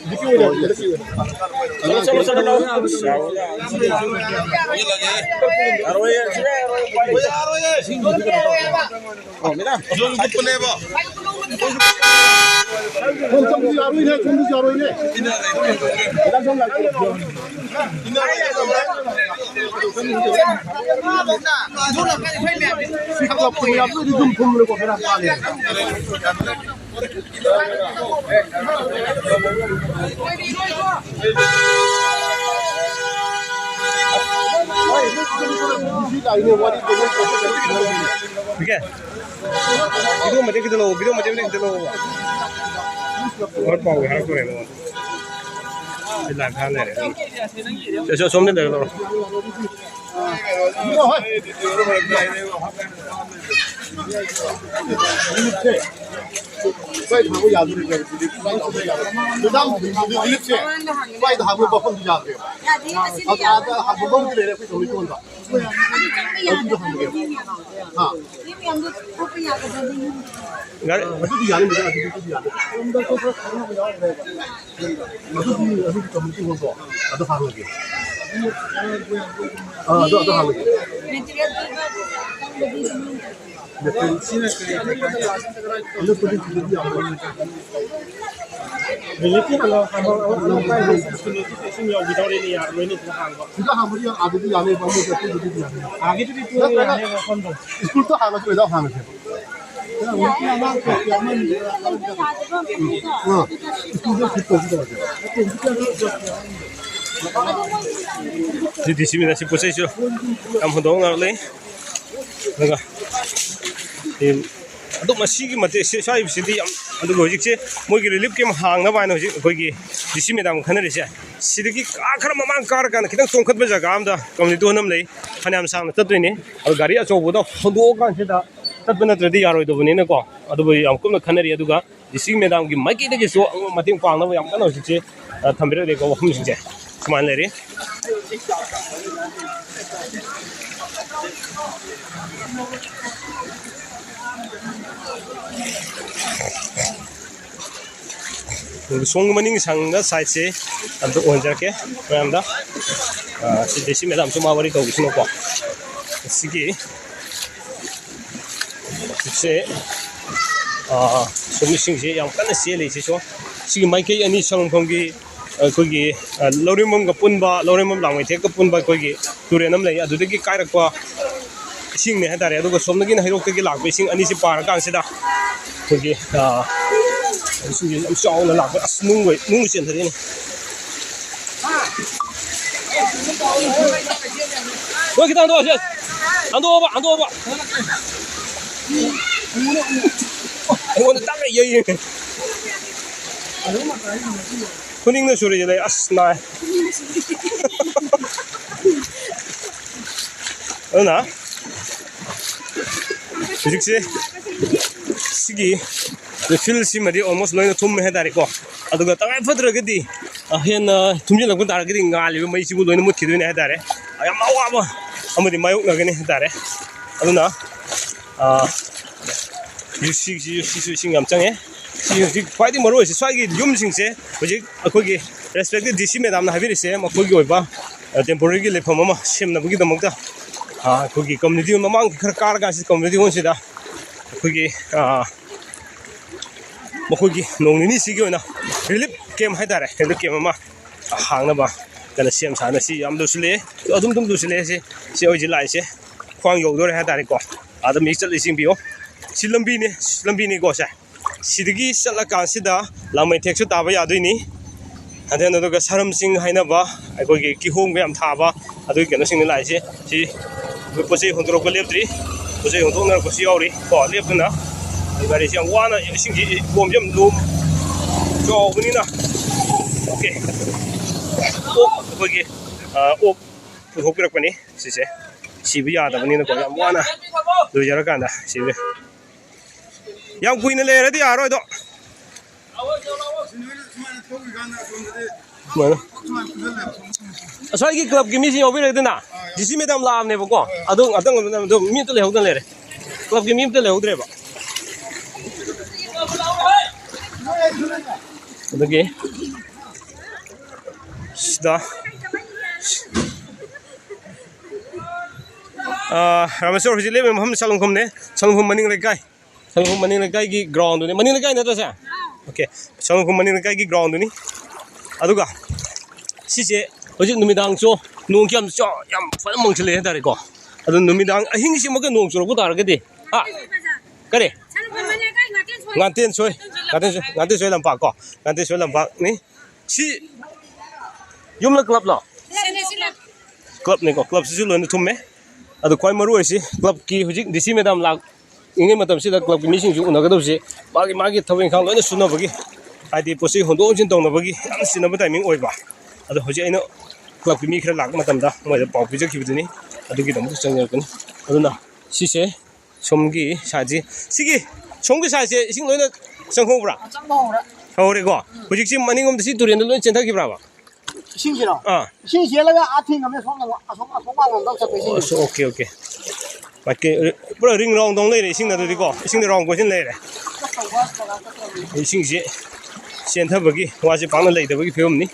ꯍꯧꯖꯤꯛꯀꯤ ꯑꯣꯏꯅ ꯍꯧꯖꯤꯛꯀꯤ ꯑꯣꯏꯅ꯫ ꯆꯠꯂꯣ, ꯆꯠꯂꯣ, ꯆꯠꯂꯣ, ꯂꯥꯛꯑꯣ꯫ ꯌꯥꯔꯣꯏꯌꯦ, ꯁꯤꯗ ꯌꯥꯔꯣꯏꯌꯦ, ꯎꯄꯥꯏ ꯂꯩꯇꯦ꯫ ꯑꯣ, ꯃꯦꯗꯥꯝ꯫ ꯁꯣꯝ ꯆꯪꯕꯁꯨ ꯌꯥꯔꯣꯏꯅꯦ, ꯆꯪꯕꯁꯨ ꯌꯥꯔꯣꯏꯅꯦ꯫ ꯃꯦꯗꯥꯝ, ꯁꯣꯝ ꯂꯥꯛꯄꯤꯔꯣ꯫ ꯚꯤꯗꯤꯑꯣ ꯃꯇꯦꯛ ꯈꯤꯇ ꯂꯧ, ꯚꯤꯗꯤꯑꯣ ꯃꯇꯦꯛ ꯃꯇꯦꯛ ꯈꯤꯇ ꯂꯧ꯫ ꯍꯣꯏ, ꯄꯥꯎꯒꯤ ꯍꯥꯏꯔꯛꯇꯣꯔꯦ ꯃꯉꯣꯟꯗ꯫ ꯁꯤ ꯂꯥꯏꯟ ꯊꯥ ꯂꯩꯔꯦ꯫ ꯁꯤ, ꯁꯤ ꯑꯁꯣꯝꯗ ꯂꯩꯔꯦ, ꯂꯧꯔꯣ꯫ ꯁ꯭ꯋꯥꯏꯗ ꯍꯥꯞꯄ ꯌꯥꯗꯣꯔꯤꯕꯅꯦ ꯍꯧꯖꯤꯛꯇꯤ꯫ ꯁ꯭ꯋꯥꯏꯗ ꯍꯥꯞꯄ ꯌꯥꯗ꯭ꯔꯦꯕ꯫ ꯌꯥꯗꯦ, ꯑꯁꯤꯗꯤ ꯑꯗ, ꯌꯥꯗꯦ꯫ ꯑꯗ ꯍꯥꯞꯄ ꯃꯐꯝꯗꯤ ꯂꯩꯔꯦ ꯑꯩꯈꯣꯏ ꯇꯧꯔꯤ ꯀꯣꯟꯗ꯫ ꯑꯗꯨ ꯆꯪꯕ ꯌꯥꯗꯦ꯫ ꯑꯗꯨꯗꯣ ꯍꯪꯒꯦ꯫ ꯍꯥ? ꯃꯤ ꯃꯌꯥꯝꯗꯣ ꯊꯣꯛꯄ ꯌꯥꯒꯗ꯭ꯔꯗꯤ ꯌꯨꯝ ꯒꯥꯔꯤ ꯑꯗꯨꯗꯤ ꯌꯥꯅꯤ, ꯑꯗꯨꯗꯤ, ꯑꯗꯨꯗꯤ ꯌꯥꯅꯤ꯫ ꯑꯗꯨꯗꯤ, ꯑꯗꯨꯗꯤ ꯀꯃꯤꯇꯤ ꯍꯣꯜꯗꯣ ꯑꯗꯨ ꯍꯥꯡꯉꯒꯦ꯫ ꯑꯥ, ꯑꯗꯨ, ꯑꯗꯨ ꯍꯥꯡꯉꯒꯦ꯫ ꯃꯦꯇꯔꯤꯌꯦꯜ ꯄꯤꯕ ꯆꯪꯕꯗꯤ ꯀꯃꯥꯏꯅ ꯇꯧꯋꯤ? ꯔꯤꯂꯤꯐꯀꯤ ꯀꯩꯅꯣ, ꯍꯥꯡꯕ, ꯑꯃ, ꯑꯃ ꯄꯥꯏꯕ ꯁ꯭ꯀꯨꯜꯒꯤ ꯏꯁꯤꯡ ꯌꯧꯈꯤꯗꯧꯔꯦꯅꯦ, ꯌꯥꯔꯔꯣꯏꯅꯦ, ꯁꯤꯗ ꯍꯥꯡꯕ꯫ ꯁꯤꯗ ꯍꯥꯡꯕꯗꯤ ꯑꯥꯗꯗꯤ ꯌꯥꯅꯦꯕ, ꯑꯃꯣꯏ ꯆꯠꯄꯗꯨꯗꯤ ꯌꯥꯅꯦꯕ꯫ ꯑꯥꯒꯤꯗꯨꯗꯤ ꯄꯨꯔ ꯅꯠꯇ꯭ꯔꯒ ꯌꯥꯅꯦꯕ ꯃꯐꯝꯗꯣ꯫ ꯁ꯭ꯀꯨꯜꯗ ꯍꯥꯡꯉꯁꯨ, ꯃꯦꯗꯥꯝ ꯍꯥꯡꯉꯁꯦꯕ꯫ ꯑꯥ, ꯁ꯭ꯀꯨꯜꯗ ꯐꯤꯠ ꯇꯧꯁꯤ ꯇꯧꯔꯁꯦ꯫ ꯁꯤ ꯗꯤ ꯁꯤ ꯃꯦꯗꯥꯝ, ꯁꯤ ꯄꯣꯠ ꯆꯩꯁꯨ ꯌꯥꯝ ꯍꯨꯟꯗꯣꯛ ꯉꯥꯛ ꯂꯩ꯫ ꯑꯗꯨꯒ ꯁꯤ ꯑꯗꯨꯝ ꯑꯁꯤꯒꯤ ꯃꯇꯦꯛ ꯁꯤ ꯁ꯭ꯋꯥꯏꯁꯤꯗꯤ ꯌꯥꯝ, ꯑꯗꯨꯒ ꯍꯧꯖꯤꯛꯁꯦ ꯃꯣꯏꯒꯤ ꯔꯤꯂꯤꯐ ꯀꯦꯝ ꯍꯥꯡꯅꯕ ꯍꯥꯏꯅ ꯍꯧꯖꯤꯛ ꯑꯩꯈꯣꯏꯒꯤ ꯗꯤ ꯁꯤ ꯃꯦꯗꯥꯝ ꯈꯟꯅꯔꯤꯁꯦ꯫ ꯁꯤꯗꯒꯤ ꯑꯥ ꯈꯔ ꯃꯃꯥꯡ ꯀꯥꯔꯀꯥꯟꯗ ꯈꯤꯇꯪ ꯆꯣꯡꯈꯠꯄ ꯖꯒꯥ ꯑꯝꯗ ꯀꯝꯃ꯭ꯌꯨꯅꯤꯇꯤ ꯍꯣꯜ ꯑꯃ ꯂꯩ, ꯐꯅꯌꯥꯝ ꯁꯥꯡꯅ ꯆꯠꯇꯣꯏꯅꯤ꯫ ꯑꯗꯣ ꯒꯥꯔꯤ ꯑꯆꯧꯕꯗ ꯍꯣꯟꯗꯣꯛꯑꯀꯥꯟꯁꯤꯗ ꯆꯠꯄ ꯅꯠꯇ꯭ꯔꯗꯤ ꯌꯥꯔꯣꯏꯗꯕꯅꯤꯅꯀꯣ, ꯑꯗꯨꯕꯨ ꯌꯥꯝ ꯀꯨꯞꯅ ꯈꯟꯅꯔꯤ꯫ ꯑꯗꯨꯒ ꯗꯤ ꯁꯤ ꯃꯦꯗꯥꯝꯒꯤ ꯃꯥꯏꯀꯩꯗꯒꯤꯁꯨ ꯃꯇꯦꯡ ꯄꯥꯡꯅꯕ ꯌꯥꯝ ꯀꯟꯅ ꯍꯧꯖꯤꯛꯁꯦ, ꯑ, ꯊꯝꯕꯤꯔꯛꯂꯦꯀꯣ, ꯋꯥꯐꯝꯁꯤꯡꯁꯦ ꯁꯨꯃꯥꯏꯅ ꯂꯩꯔꯤ꯫ ꯑꯗꯨꯒ ꯁꯣꯝꯒꯤ ꯃꯅꯤꯡ ꯁꯪꯒ ꯁꯥꯏꯠꯁꯦ ꯑꯝꯇ ꯎꯍꯟꯖꯔꯛꯀꯦ ꯃꯌꯥꯝꯗ꯫ ꯑ, ꯁꯤꯗꯩ ꯁꯤ ꯃꯦꯗꯥꯝꯁꯨ ꯃꯥ ꯋꯥꯔꯤ ꯇꯧꯈꯤꯁꯤꯅꯨꯀꯣ꯫ ꯁꯤꯒꯤ ꯁꯦ, ꯑ, ꯁꯣꯝ ꯏꯁꯤꯡꯁꯦ ꯌꯥꯝ ꯀꯟꯅ ꯆꯦꯜꯂꯤ ꯁꯤꯁꯨ꯫ ꯁꯤꯒꯤ ꯃꯥꯏꯀꯩ ꯑꯅꯤ ꯁꯪꯐꯝꯒꯤ ꯑꯩꯈꯣꯏꯒꯤ, ꯑ, ꯂꯧꯔꯦꯝꯕꯝꯒ ꯄꯨꯟꯕ, ꯂꯧꯔꯦꯝꯕꯝ ꯂꯥꯡꯃꯩꯊꯦꯛꯀ ꯄꯨꯟꯕ ꯑꯩꯈꯣꯏꯒꯤ ꯇꯨꯔꯦꯜ ꯑꯃ ꯂꯩ, ꯑꯗꯨꯗꯒꯤ ꯀꯥꯏꯔꯛꯄ ꯏꯁꯤꯡꯅꯦ ꯍꯥꯏꯇꯥꯔꯦ꯫ ꯑꯗꯨꯒ ꯁꯣꯝꯗꯒꯤꯅ ꯍꯩꯔꯣꯛꯇꯒꯤ ꯂꯥꯛꯄ ꯏꯁꯤꯡ ꯑꯅꯤꯁꯤ ꯄꯥꯔꯀꯥꯟꯁꯤꯗ ꯑꯩꯈꯣꯏꯒꯤ, ꯑ, ꯏꯁꯤꯡꯁꯦ ꯌꯥꯝ ꯆꯥꯎꯅ ꯂꯥꯛꯄ꯫ ꯑꯁ, ꯅꯨꯡꯒ, ꯅꯨꯡꯒ ꯆꯦꯟꯊꯔꯛꯏꯅꯦ꯫ ꯅꯣꯏ ꯈꯤꯇꯪ ꯍꯟꯗꯣꯛꯑꯣ, ꯁꯦ꯫ ꯍꯟꯗꯣꯛꯑꯣꯕ, ꯍꯟꯗꯣꯛꯑꯣꯕ꯫ ꯑꯩꯉꯣꯟꯗ ꯇꯛꯅ ꯌꯩꯌꯦ꯫ ꯈꯨꯅꯤꯡꯅ ꯁꯨꯔꯤꯁꯦ ꯂꯩ꯫ ꯑꯁ, ꯅꯥꯏ꯫ ꯑꯗꯨꯅ ꯍꯧꯖꯤꯛꯁꯦ ꯁꯤꯒꯤ ꯐꯤꯜꯁꯤꯃꯗꯤ almost ꯂꯣꯏꯅ ꯊꯨꯝꯃꯦ ꯍꯥꯏꯇꯥꯔꯦꯀꯣ꯫ ꯑꯗꯨꯒ ꯇꯉꯥꯏ ꯐꯗ꯭ꯔꯒꯗꯤ, ꯑ, ꯍꯦꯟꯅ ꯊꯨꯝꯖꯤꯜꯂꯛꯄ ꯇꯥꯔꯒꯗꯤ ꯉꯥꯜꯂꯤꯕ ꯃꯩꯁꯤꯕꯨ ꯂꯣꯏꯅ ꯃꯨꯠꯈꯤꯗꯣꯏꯅꯦ ꯍꯥꯏꯇꯥꯔꯦ꯫ ꯌꯥꯝ ꯑꯋꯥꯕ ꯑꯃꯗꯤ ꯃꯥꯌꯣꯛꯅꯒꯅꯤ ꯍꯥꯏꯇꯥꯔꯦ꯫ ꯑꯗꯨꯅ, ꯑ, ꯁꯤꯁꯨ ꯏꯁꯤꯡ ꯌꯥꯝ ꯆꯪꯉꯦ꯫ ꯁꯤ ꯍꯧꯖꯤꯛ ꯈ꯭ꯋꯥꯏꯗꯒꯤ ꯃꯔꯨ ꯑꯣꯏꯔꯤꯁꯦ, ꯁ꯭ꯋꯥꯏꯒꯤ ꯌꯨꯝꯁꯤꯡꯁꯦ ꯍꯧꯖꯤꯛ ꯑꯩꯈꯣꯏꯒꯤ respected D C madamꯅ ꯍꯥꯏꯕꯤꯔꯤꯁꯦ, ꯃꯈꯣꯏꯒꯤ ꯑꯣꯏꯕ, ꯑ, temporaryꯒꯤ ꯂꯩꯐꯝ ꯑꯃ ꯁꯦꯝꯅꯕꯒꯤꯗꯃꯛꯇ, ꯑ, ꯑꯩꯈꯣꯏꯒꯤ community ꯍꯣꯜ ꯃꯃꯥꯡꯒꯤ ꯈꯔ ꯀꯥꯔꯀꯥꯟꯁꯤꯗ community ꯍꯣꯜꯁꯤꯗ ꯑꯩꯈꯣꯏꯒꯤ, ꯑ, ꯃꯈꯣꯏꯒꯤ ꯅꯣꯡ ꯅꯤꯅꯤꯁꯤꯒꯤ ꯑꯣꯏꯅ relief camp ꯍꯥꯏꯇꯥꯔꯦ, relief camp ꯑꯃ ꯍꯥꯡꯅꯕ ꯀꯟꯅ ꯁꯦꯝ ꯁꯥꯅ ꯁꯤ ꯌꯥꯝ ꯂꯨꯁꯤꯜꯂꯛꯑꯦ, ꯑꯗꯨꯝ ꯑꯗꯨꯝ ꯂꯨꯁꯤꯜꯂꯛꯑꯦ꯫ ꯁꯤ, ꯁꯤ ꯑꯩꯈꯣꯏꯁꯦ ꯂꯥꯛꯏꯁꯦ ꯈ꯭ꯋꯥꯡ ꯌꯧꯗꯣꯔꯦ ꯍꯥꯏꯇꯥꯔꯦꯀꯣ꯫ ꯑꯗꯨꯝ ꯍꯦꯛ ꯆꯠꯂꯤꯁꯤ ꯌꯦꯡꯕꯤꯌꯣ꯫ ꯁꯤ ꯂꯝꯕꯤꯅꯤ, ꯂꯝꯕꯤꯅꯤꯀꯣ ꯁꯦ꯫ ꯁꯤꯗꯒꯤ ꯆꯠꯂꯀꯥꯟꯁꯤꯗ ꯂꯥꯡꯃꯩꯊꯦꯛꯁꯨ ꯇꯥꯕ ꯌꯥꯗꯣꯏꯅꯤ꯫ ꯑꯗꯨꯅ ꯑꯗꯨꯒ ꯁꯔꯝꯁꯤꯡ ꯍꯥꯏꯅꯕ ꯑꯩꯈꯣꯏꯒꯤ ꯀꯤꯍꯣꯝꯒ ꯌꯥꯝ ꯊꯥꯕ ꯑꯗꯨꯒꯤ ꯀꯩꯅꯣꯁꯤꯡꯅ ꯂꯥꯛꯏꯁꯦ꯫ ꯁꯤ ꯑꯩꯈꯣꯏ ꯄꯣꯠ ꯆꯩ ꯍꯣꯟꯗꯣꯔꯛꯄ ꯂꯦꯞꯇ꯭ꯔꯤ, ꯄꯣꯠ ꯆꯩ ꯍꯣꯟꯗꯣꯛꯅꯔꯛꯄꯁꯨ ꯌꯥꯎꯔꯤ ꯀꯣ꯫ ꯂꯦꯞꯇꯅ ꯑꯩ ꯒꯥꯔꯤꯁꯤ ꯌꯥꯝ ꯋꯥꯅ, ꯏꯁꯤꯡꯁꯤ ꯄꯣꯝꯁꯤ ꯌꯥꯝ ꯂꯨꯝ ꯆꯥꯎꯕꯅꯤꯅ꯫ ꯑꯣꯀꯦ, ꯑꯣꯛ ꯑꯩꯈꯣꯏꯒꯤ, ꯑ, ꯑꯣꯛ ꯄꯨꯊꯣꯛꯄꯤꯔꯛꯄꯅꯤ ꯁꯤꯁꯦ꯫ ꯁꯤꯕ ꯌꯥꯗꯕꯅꯤꯅꯀꯣ, ꯌꯥꯝ ꯋꯥꯅ ꯂꯣꯏꯖꯔꯀꯥꯟꯗ ꯁꯤꯕ꯫ ꯌꯥꯝ ꯀꯨꯏꯅ ꯂꯩꯔꯗꯤ ꯌꯥꯔꯣꯏꯗꯣ꯫ ꯁꯨꯃꯥꯏꯅ꯫ ꯑꯁ꯭ꯋꯥꯏꯒꯤ clubꯀꯤ ꯃꯤꯁꯤꯡ ꯌꯥꯎꯕꯤꯔꯛꯏꯗꯅ, D C madam ꯂꯥꯛꯑꯕꯅꯦꯕꯀꯣ꯫ ꯑꯗꯨ ꯉꯥꯛꯇꯪ ꯑꯗꯨꯝ ꯃꯤ ꯑꯝꯇ ꯂꯩꯍꯧꯗꯅ ꯂꯩꯔꯦ꯫ Clubꯀꯤ ꯃꯤ ꯑꯝꯇ ꯂꯩꯍꯧꯗ꯭ꯔꯦꯕ꯫ ꯑꯗꯒꯤ ꯁꯤꯗ, ꯑꯥ, ꯔꯥꯃꯦꯁꯣꯔ ꯍꯧꯖꯤꯛ ꯂꯦꯞꯄꯤꯕ ꯃꯐꯝ ꯁꯂꯨꯡꯐꯝꯅꯦ꯫ ꯁꯂꯨꯡꯐꯝ ꯃꯅꯤꯡ ꯂꯩꯀꯥꯏ꯫ ꯁꯂꯨꯡꯐꯝ ꯃꯅꯤꯡ ꯂꯩꯀꯥꯏꯒꯤ groundꯗꯨꯅꯤ꯫ ꯃꯅꯤꯡ ꯂꯩꯀꯥꯏ ꯅꯠꯇ꯭ꯔꯣ ꯁꯦ? ꯑꯣꯀꯦ꯫ ꯁꯂꯨꯡꯐꯝ ꯃꯅꯤꯡ ꯂꯩꯀꯥꯏꯒꯤ groundꯗꯨꯅꯤ꯫ ꯑꯗꯨꯒ ꯁꯤꯁꯦ ꯍꯧꯖꯤꯛ ꯅꯨꯃꯤꯗꯥꯡꯁꯨ ꯅꯣꯡ ꯀꯌꯥꯝ ꯆꯨ-, ꯌꯥꯝ ꯐꯖꯅ ꯃꯪꯁꯤꯜꯂꯛꯑꯦ ꯍꯥꯏꯇꯥꯔꯦꯀꯣ꯫ ꯑꯗꯨ ꯅꯨꯃꯤꯗꯥꯡ ꯑꯍꯤꯡꯁꯤꯃꯛꯀ ꯅꯣꯡ ꯆꯨꯔꯛꯄ ꯇꯥꯔꯒꯗꯤ, ꯍꯥ? ꯀꯔꯤ? ꯉꯥꯇꯦꯟ ꯁꯣꯏ, ꯉꯥꯇꯦꯟ ꯁꯣꯏ, ꯉꯥꯇꯦꯟ ꯁꯣꯏ ꯂꯝꯄꯥꯛ ꯀꯣ, ꯉꯥꯇꯦꯟ ꯁꯣꯏ ꯂꯝꯄꯥꯛꯅꯤ꯫ ꯁꯤ ꯌꯨꯝꯂ ꯀ꯭ꯂꯕꯂꯣ? ꯀ꯭ꯂꯕꯅꯤꯀꯣ, ꯀ꯭ꯂꯕꯁꯤꯁꯨ ꯂꯣꯏꯅ ꯊꯨꯝꯃꯦ꯫ ꯑꯗꯨ ꯈ꯭ꯋꯥꯏ ꯃꯔꯨ ꯑꯣꯏꯔꯤꯁꯤ ꯀ꯭ꯂꯕꯀꯤ ꯍꯧꯖꯤꯛ ꯗꯤ ꯁꯤ ꯃꯦꯗꯥꯝ ꯂꯥꯛ ꯏꯉꯩ ꯃꯇꯝꯁꯤꯗ ꯀ꯭ꯂꯕꯀꯤ ꯃꯤꯁꯤꯡꯁꯨ ꯎꯅꯒꯗꯕꯁꯦ ꯃꯥꯒꯤ ꯃꯥꯒꯤ ꯊꯕꯛ ꯏꯪꯈꯥꯡ ꯂꯣꯏꯅ ꯁꯨꯅꯕꯒꯤ, ꯍꯥꯏꯗꯤ ꯄꯣꯠ ꯆꯩ ꯍꯣꯟꯗꯣꯛ ꯍꯣꯟꯖꯤꯟ ꯇꯧꯅꯕꯒꯤ ꯌꯥꯝ ꯆꯤꯟꯅꯕ ꯇꯥꯏꯃꯤꯡ ꯑꯣꯏꯕ꯫ ꯑꯗꯣ ꯍꯧꯖꯤꯛ ꯑꯩꯅ ꯀ꯭ꯂꯕꯀꯤ ꯃꯤ ꯈꯔ ꯂꯥꯛꯄ ꯃꯇꯝꯗ ꯃꯣꯏꯗ ꯄꯥꯎ ꯄꯤꯖꯈꯤꯕꯗꯨꯅꯤ, ꯑꯗꯨꯒꯤꯗꯃꯛꯇ ꯆꯪꯖꯔꯛꯄꯅꯤ꯫ ꯑꯗꯨꯅ ꯁꯤꯁꯦ ꯁꯣꯝꯒꯤ ꯁꯥꯏꯠꯁꯤ, ꯁꯤꯒꯤ ꯁꯣꯝꯒꯤ ꯁꯥꯏꯠꯁꯦ ꯏꯁꯤꯡ ꯂꯣꯏꯅ ꯆꯪꯍꯧꯕ꯭ꯔꯥ? ꯆꯪꯕ ꯍꯧꯔꯦ꯫ ꯍꯧꯔꯦꯀꯣ꯫ ꯍꯧꯖꯤꯛꯁꯤ ꯃꯅꯤꯡꯂꯣꯝꯗ ꯁꯤ ꯇꯨꯔꯦꯟꯗ ꯂꯣꯏ ꯆꯦꯟꯊꯈꯤꯕ꯭ꯔꯕ? ꯏꯁꯤꯡꯁꯤꯔꯣ? ꯑꯥ꯫ ꯏꯁꯤꯡ ꯆꯦꯜꯂꯒ ꯑꯥ ꯊꯤꯡꯉꯝꯃꯦ, ꯁꯣꯝ ꯅꯥꯀꯟ, ꯑꯁꯣꯝ, ꯑꯁꯣꯝ ꯃꯥꯡꯂꯣꯝꯗ ꯆꯠꯄ ꯏꯁꯤꯡ꯫ ꯑꯁ, ꯑꯣꯀꯦ, ꯑꯣꯀꯦ꯫ ꯃꯥꯏꯀꯩ, ꯄꯨꯔꯥ ring round ꯇꯧ ꯂꯩꯔꯦ ꯏꯁꯤꯡꯅ ꯑꯗꯨꯗꯤꯀꯣ, ꯏꯁꯤꯡꯅ round ꯀꯣꯏꯁꯤꯟ ꯂꯩꯔꯦ꯫ ꯏꯁꯤꯡꯁꯤ ꯆꯦꯟꯊꯕꯒꯤ ꯋꯥꯁꯦ ꯄꯥꯛꯅ ꯂꯩꯇꯕꯒꯤ ꯐꯤꯕꯝꯅꯤ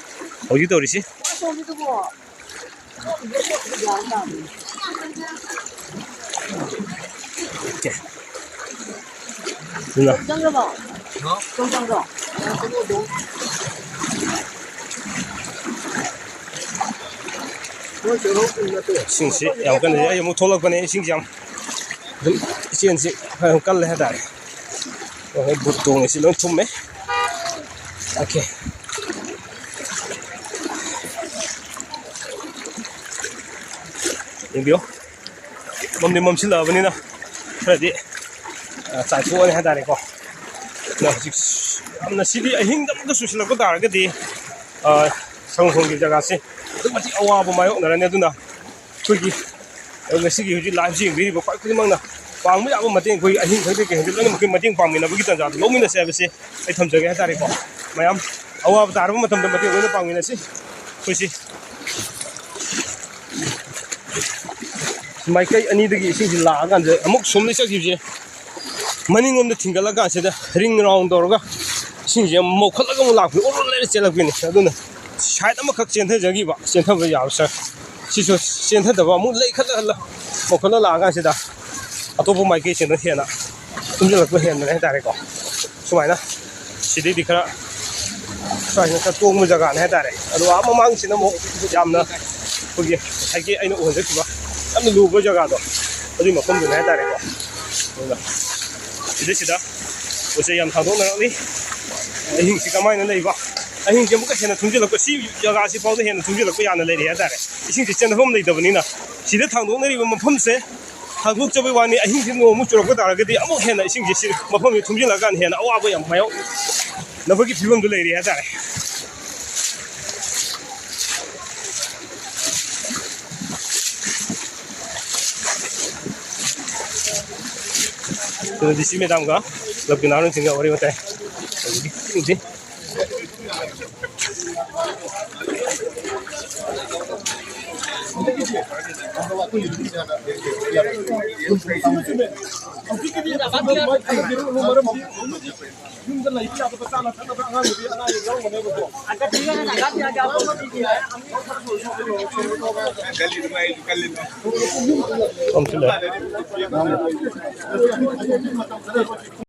ꯍꯧꯖꯤꯛ ꯇꯧꯔꯤꯁꯤ꯫ ꯑꯗꯨꯅ ꯏꯁꯤꯡꯁꯤ ꯌꯥꯝ ꯀꯟꯅ, ꯑꯩ ꯑꯃꯨꯛ ꯊꯣꯛꯂꯛꯄꯅꯦ, ꯏꯁꯤꯡꯁꯤ ꯌꯥꯝ ꯑꯗꯨꯝ ꯏꯆꯦꯟꯁꯤ ꯈꯔ ꯑꯗꯨꯝ ꯀꯜꯂꯦ ꯍꯥꯏꯇꯥꯔꯦ꯫ ꯑꯩꯈꯣꯏ ꯕꯨꯠ ꯇꯣꯡꯉꯤꯁꯤ ꯂꯣꯏ ꯊꯨꯝꯃꯦ꯫ ꯑꯣꯀꯦ꯫ ꯌꯦꯡꯕꯤꯌꯨ꯫ ꯃꯝꯗꯤ ꯃꯝꯁꯤꯜꯂꯛꯑꯕꯅꯤꯅ ꯈꯔꯗꯤ, ꯑ, ꯆꯥꯏꯊꯣꯛꯑꯅꯤ ꯍꯥꯏꯇꯥꯔꯦꯀꯣ꯫ ꯑꯗ ꯍꯧꯖꯤꯛ ꯌꯥꯝꯅ ꯁꯤꯗꯤ ꯑꯍꯤꯡꯗ ꯑꯃꯨꯛꯀ ꯆꯨꯁꯤꯜꯂꯛꯄ ꯇꯥꯔꯒꯗꯤ, ꯑ, ꯁꯪꯒꯣꯝꯒꯤ ꯖꯒꯥꯁꯦ ꯑꯗꯨꯛ ꯃꯇꯤꯛ ꯑꯋꯥꯕ ꯃꯥꯌꯣꯛꯅꯔꯅꯤ꯫ ꯑꯗꯨꯅ ꯑꯩꯈꯣꯏꯒꯤ ꯉꯁꯤꯒꯤ ꯍꯧꯖꯤꯛ live ꯁꯤ ꯌꯦꯡꯕꯤꯔꯤꯕ ꯈ꯭ꯋꯥꯏ ꯈꯨꯗꯤꯡꯃꯛꯅ ꯄꯥꯡꯕ ꯌꯥꯕ ꯃꯇꯦꯡ, ꯑꯩꯈꯣꯏ ꯑꯍꯤꯡ ꯈꯪꯗꯦ ꯀꯩ ꯈꯪꯗꯦ ꯂꯣꯏꯅꯃꯛꯀꯤ ꯃꯇꯦꯡ ꯄꯥꯡꯃꯤꯟꯅꯕꯒꯤ ꯇꯥꯟꯖꯥꯗꯨ ꯂꯧꯃꯤꯟꯅꯁꯦ ꯍꯥꯏꯕꯁꯦ ꯑꯩ ꯊꯝꯖꯒꯦ ꯍꯥꯏꯇꯥꯔꯦꯀꯣ꯫ ꯃꯌꯥꯝ ꯑꯋꯥꯕ ꯇꯥꯔꯕ ꯃꯇꯝꯗ ꯃꯇꯦꯡ ꯂꯣꯏꯅ ꯄꯥꯡꯃꯤꯟꯅꯁꯤ꯫ ꯑꯩꯈꯣꯏꯁꯤ ꯃꯥꯏꯀꯩ ꯑꯅꯤꯗꯒꯤ ꯏꯁꯤꯡꯁꯤ ꯂꯥꯛꯑꯀꯥꯟꯗ ꯑꯃꯨꯛ ꯁꯨꯝ ꯆꯠꯈꯤꯕꯁꯦ ꯃꯅꯤꯡꯂꯣꯝꯗ ꯊꯤꯡꯒꯠꯂꯀꯥꯟꯁꯤꯗ ring round ꯇꯧꯔꯒ ꯏꯁꯤꯡꯁꯦ ꯃꯧꯈꯠꯂꯒ ꯑꯃꯨꯛ ꯂꯥꯛꯄꯅꯤ, ꯑꯣꯔꯣ ꯂꯩꯔ ꯆꯦꯜꯂꯛꯄꯅꯤ꯫ ꯑꯗꯨꯅ side ꯑꯃꯈꯛ ꯆꯦꯟꯊꯖꯈꯤꯕ, ꯆꯦꯟꯊꯕ ꯌꯥꯕ side ꯁꯤꯁꯨ ꯆꯦꯟꯊꯗꯕ, ꯑꯃꯨꯛ ꯂꯩꯈꯠꯂ ꯍꯜꯂ ꯃꯧꯈꯠꯂ ꯂꯥꯛꯑꯀꯥꯟꯁꯤꯗ ꯑꯇꯣꯞꯄ ꯃꯥꯏꯀꯩꯁꯤꯗ ꯍꯦꯟꯅ ꯊꯨꯝꯖꯤꯜꯂꯛꯄ ꯍꯦꯟꯕꯅꯦ ꯍꯥꯏꯇꯥꯔꯦꯀꯣ꯫ ꯁꯨꯃꯥꯏꯅ ꯁꯤꯗꯩꯗꯤ ꯈꯔ ꯁ꯭ꯋꯥꯏꯁꯤꯅ ꯈꯔ ꯇꯣꯡꯕ ꯖꯒꯥꯅꯤ ꯍꯥꯏꯇꯥꯔꯦ꯫ ꯑꯗꯣ ꯑꯥ ꯃꯃꯥꯡꯁꯤꯅ ꯑꯃꯨꯛ ꯌꯥꯝꯅ ꯑꯩꯈꯣꯏꯒꯤ ꯉꯁꯥꯏꯒꯤ ꯑꯩꯅ ꯎꯍꯟꯖꯈꯤꯕ ꯌꯥꯝꯅ ꯂꯨꯕ ꯖꯒꯥꯗꯣ, ꯑꯗꯨꯒꯤ ꯃꯐꯝꯗꯨꯅꯤ ꯍꯥꯏꯇꯥꯔꯦꯀꯣ꯫ ꯑꯗꯨꯒ ꯁꯤꯗꯩꯁꯤꯗ ꯄꯣꯠ ꯆꯩ ꯌꯥꯝ ꯊꯥꯗꯣꯛꯅꯔꯛꯂꯤ꯫ ꯑꯍꯤꯡꯁꯤ ꯀꯃꯥꯏꯅ ꯂꯩꯕ? ꯑꯍꯤꯡꯁꯤ ꯑꯃꯨꯛꯀ ꯍꯦꯟꯅ ꯊꯨꯝꯖꯤꯜꯂꯛꯄ, ꯁꯤ ꯖꯒꯥꯁꯤ ꯐꯥꯎꯗ ꯍꯦꯟꯅ ꯊꯨꯝꯖꯤꯜꯂꯛꯄ ꯌꯥꯅ ꯂꯩꯔꯤ ꯍꯥꯏꯇꯥꯔꯦ꯫ ꯏꯁꯤꯡꯁꯤ ꯆꯦꯟꯐꯝ ꯂꯩꯇꯕꯅꯤꯅ, ꯁꯤꯗ ꯊꯥꯡꯗꯣꯛꯅꯔꯤꯕ ꯃꯐꯝꯁꯦ ꯊꯥꯡꯗꯣꯛꯆꯕꯩ ꯋꯥꯅꯤ꯫ ꯑꯍꯤꯡꯁꯤ ꯅꯣꯡ ꯑꯃꯨꯛ ꯆꯨꯔꯛꯄ ꯇꯥꯔꯒꯗꯤ ꯑꯃꯨꯛ ꯍꯦꯟꯅ ꯏꯁꯤꯡꯁꯤ ꯁꯤ ꯃꯐꯝꯁꯤ ꯊꯨꯝꯖꯤꯜꯂꯛꯑꯀꯥꯟꯗ ꯍꯦꯟꯅ ꯑꯋꯥꯕ ꯌꯥꯝ ꯃꯥꯌꯣꯛꯅꯕꯒꯤ ꯐꯤꯕꯝꯗꯨ ꯂꯩꯔꯤ ꯍꯥꯏꯇꯥꯔꯦ꯫ ꯑꯗꯨꯅ ꯗꯤ ꯁꯤ ꯃꯦꯗꯥꯝꯒ ꯀ꯭ꯂꯕꯀꯤ ꯅꯍꯥꯔꯣꯜꯁꯤꯡꯒ ꯋꯥꯔꯤ ꯋꯥꯇꯥꯏ ꯇꯧꯕꯒꯤ ꯈꯨꯗꯣꯡꯊꯤ꯫ ꯌꯨꯝꯗ ꯂꯩꯕ ꯌꯥꯗꯕ ꯆꯥꯅ ꯊꯛꯅꯕ ꯑꯉꯥꯡ ꯅꯨꯄꯤ ꯑꯉꯥꯡ ꯌꯥꯎꯔꯝꯒꯅꯦꯕꯀꯣ꯫